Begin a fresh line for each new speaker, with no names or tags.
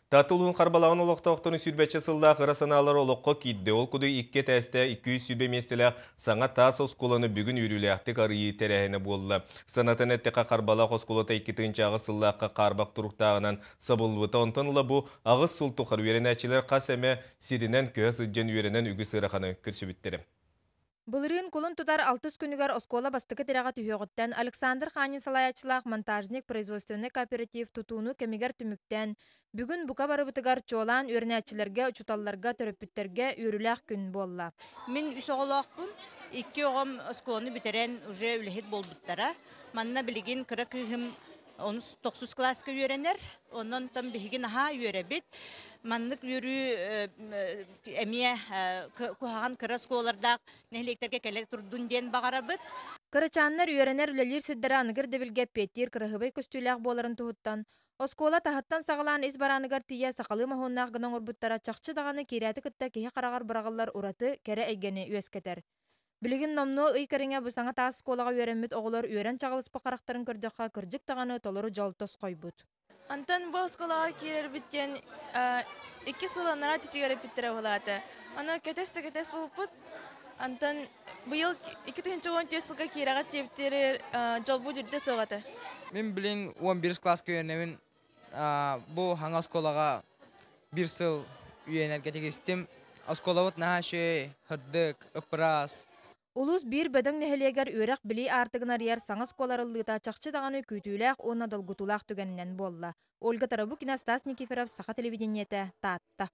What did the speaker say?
Таатта улууһун Харбалааҕын олохтоохторун сүүрбэччэ сыллаах ыра санаалара олоххо киирдэ. Ол курдук икки этээстээх 220 миэстэлээх саҥа таас оскуоланы бүгүн үөрүүлээхтик арыйыы тэрээһинэ буолла. Санатан эттэххэ, Харбалаах оскуолата 2008 сыллаахха хаарбах туруктааҕынан сабыллыбыта. Онтон ыла бу аҕыс сыл тухары үөрэнээччилэр хас эмэ сиринэн көһө сылдьан үөрэнэн үгүс ыараханы көрсүбүттэрэ.
Былырыын кулун тутар алтыс күнүгэр оскуола бастакы тирэҕэ түһүөҕүттэн Александр Ханин салайааччылаах монтажник производственнай кооператив тутууну кэмигэр түмүктээн, бүгүн бука барыбытыгар, чуолаан үөрэнээччилэргэ, учууталларга, төрөппүттэргэ үөрүүлээх күн буолла.
Мин үс оҕолоохпун, икки оҕом оскуоланы бүтэрэн уже үлэһит буолбуттара. Манна билигин кыра кыыһым онус тохсус кылааска үөрэнэр. Онон там биһиги наһаа үөрэбит. Маннык үөрүү эмиэ куһаҕан кыра оскуолалардаах нэһилиэктэргэ кэлэ турдун диэн баҕарабыт.
Кырачааннар үөрэнэр үлэлиир сирдэрэ аныгы ирдэбилгэ эппиэттиир кыраһыабай көстүүлээх буоларын туһуттан, оскуола таһыттан саҕалаан ис барааныгар тиийэ сахалыы моһуоннаах гына оҥорбуттара чахчы даҕаны киирээти кытта киһи хараҕар быраҕыллар ураты, кэрэ эйгэни үөскэтэр. Билигин номнуо ый кэриҥэ бу саҥа таас оскуолаҕа үөрэммит оҕолор үөрэн чаҕылыспыт харахтарын көрдөххө, кырдьык даҕаны толору дьол тосхойбут.
Онтон бу оскуолаҕа киирэрбит диэн икки сыл анараа түтүгэр эппиттэрэ буолаата. Аны кэтэс да кэтэс буолбуппут. Онтон быйыл 2014 сылга киирэҕит диэбиттэригэр дьолбут үрдэ суох этэ.
Мин билин 11 класска үөрэнэбин. Бу хаҥа оскуолаҕа биир сыл үөрэнэргэ тигистим. Оскуолабыт наһаа үчүгэй, сырдык, ыппыраас.
Улуус биир бөдөҥ нэһилиэгэр үөрэх-билии аартыгын арыйар саҥа оскуола арыллыыта чахчы даҕаны күүтүүлээх уонна долгутуулаах түгэнинэн буолла. Ольга Тарабукина, Стас Никифоров, Саха телевидениетэ, Таатта.